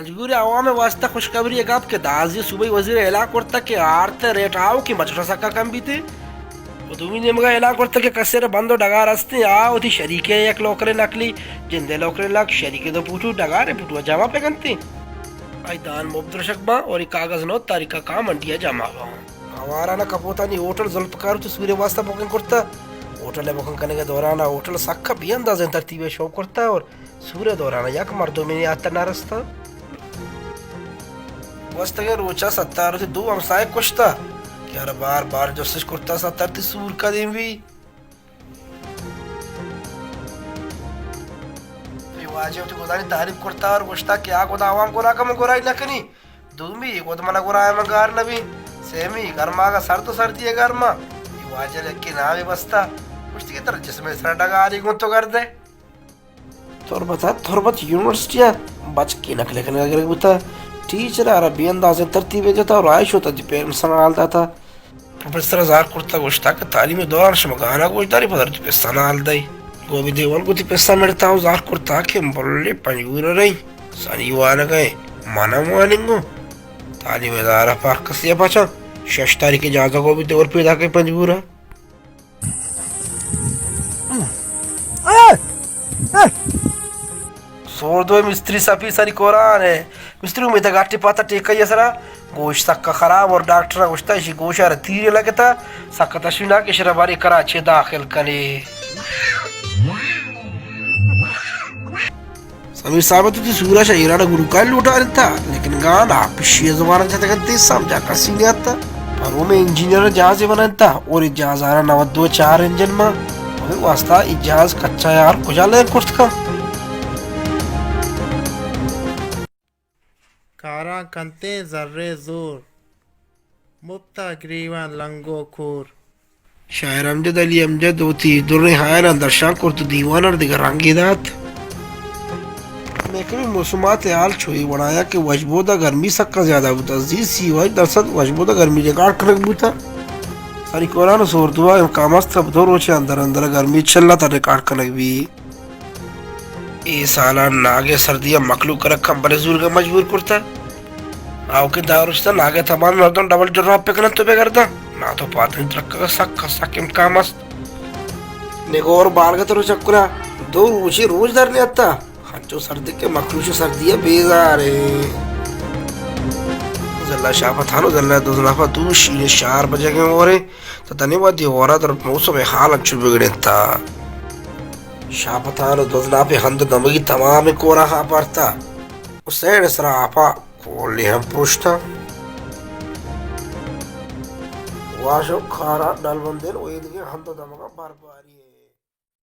مجبور عوام ءِ واستہ خوشخبری ءِ گپ کہ دازی صوبائی وزیر ءَ اعلان کرتگ کہ آرت ءِ ریٹ آؤکیں بچٹ ءَ سکا کم بیت۔ و دومی نیمگ ءَ اعلان کرتگ کہ کسے را بند و ڈگار استیں، آ وتی شریک ءِ یک لوکلے نکلی، جندے لوکلے نک، شریک ءِ دو پوٹو، ڈگار ءِ پوٹو ءَ جمع پہ کنت۔ آئی دان مبدرشک باں اور ای کاغذ نو تاریخ کا کام منڈی ءَ جمع باں۔ آواران ءَ کپوتانی ہوٹل ذوالفقار وتی سور ءِ واستہ بکنگ کرتہ۔ ہوٹل ءِ بکنگ کنگ ءِ دوران ءَ ہوٹل سکا بے اندازیں ترتیب ءَ شوک کرتہ اور سور ءِ دوران ءَ یک مردمے آتہ نہ رستہ۔ گوستگیں روچ ءَ ستار وتی دو ہمسائگ کشتہ کہ ہر بار بار جستش کرتہ ستار تئی سور کدیں بی؟ تئی واجہ وتی گدانی تعریف کرتہ اور گوشتہ کہ آ گدا عوام گورا کم گورائی نہ کنی۔ دومی، گد منا گورا من گار نہ بی۔ سیمی، گرماگ ءَ سرد و سردی ءَ گرما۔ اے واجہ یکے نامے بستہ۔ گوشتی کہ ترا جسم ءِ سرا ڈگاری گوں تو گردے۔ تربت ءَ، تربت یونیورسٹی ءَ بچکے نقل کنگ ءَ گرگ بوتہ۔ ٹیچر ءَ را بے اندازیں ترتیبے جتہ اور آئی شوت ءَ وتی پیرنٹس ءَ حال داتہ۔ پروفیسر ءَ زہر کرتہ گوشتہ کہ تعلیم ءِ دوران شما گانا گوش داری پدا وتی پساں حال دئی۔ گوبی دیوان گوں وتی پساں مڑتہ و زہر کرتہ کہ بلے پنجگور ءَ رئی سانی وانگ ءَ من ہم وانینگوں۔ تعلیم ادارہ پہ ہر کسی ءَ پچاں۔ شش تاریخ ءَ جہاز ءَ گوبی دیوان پیداک ءَ پنجگور ءَ۔ سوردو مستری سپی سری کوران ءَ۔ مستری امید گاٹی پاتا ٹیکہ ءِ سرا گوش سکا خراب اور ڈاکٹر ءَ گوشتا اشی گوش ءَ را تیرے لگتا، سکا تشوینا کہ اشرا باری کراچی داخل کنے۔ سمیر صاحب ءَ تو وتی سورا شہ ایران ءَ گلوکار لوٹائینتا، لیکن گانا پشی ءِ زبان ءَ جتگ اَت، سمجھا کسی نیاتا۔ پر او میں انجینئر جہازے بنائینتا، اور اے جہاز ءَ را نود و چار انجن ما۔ ہمے واسطہ اے جہاز کچا یار کجا لین کرت کن؟ کاراں کنتیں زرے زور، مپتا گریوان لنگ و کور۔ شاعر امجد علی امجد وتی دریں ہیالاں درشان کرت و دیوان ءَ را دگہ رنگے دات۔ محکمہ موسمات ءِ حال چو اے وڑایا کہ وشبود ءَ گرمی سکا زیادہ بوتا، زی سی و ہشت درصد وشبود ءَ گرمی ریکارڈ کنگ بوتا۔ سری کوران و سوردو ءَ امکان است کہ دو روچ ءِ اندر اندر گرمی چل ءَ تر ریکارڈ کنگ بی۔ اے سالاں ناگے سردی ءَ مخلوق ءَ را کمبلے زورگ ءَ مجبور کرتہ۔ آؤکیں دہ روچ تاں ناگے تمام مردم ڈبل جراب پہ کننت و بگرداں۔ نات و پادانی ترکگ ءَ سک ءَ سک امکان است۔ نگور بالگت رو چکرا دو روچے روچ در نیاتہ۔ ہنچو سردی کہ مخلوق سردی ءَ بیزار ایں۔ زلہ شاپتان و زلہ دزناپا دو شیر شار بجگیں ہوریں۔ تو تنی وہدی ہورا در موسم حال انچو بگڑینتا۔ شاپتان و دزناپے ہند و دمگی تمام کورا ہاپارتا و سیڈ سرا آپا کولی ہم پروشتا۔ واش و کارا ڈل بندین و ایدگہ ہند و دمگا برباری۔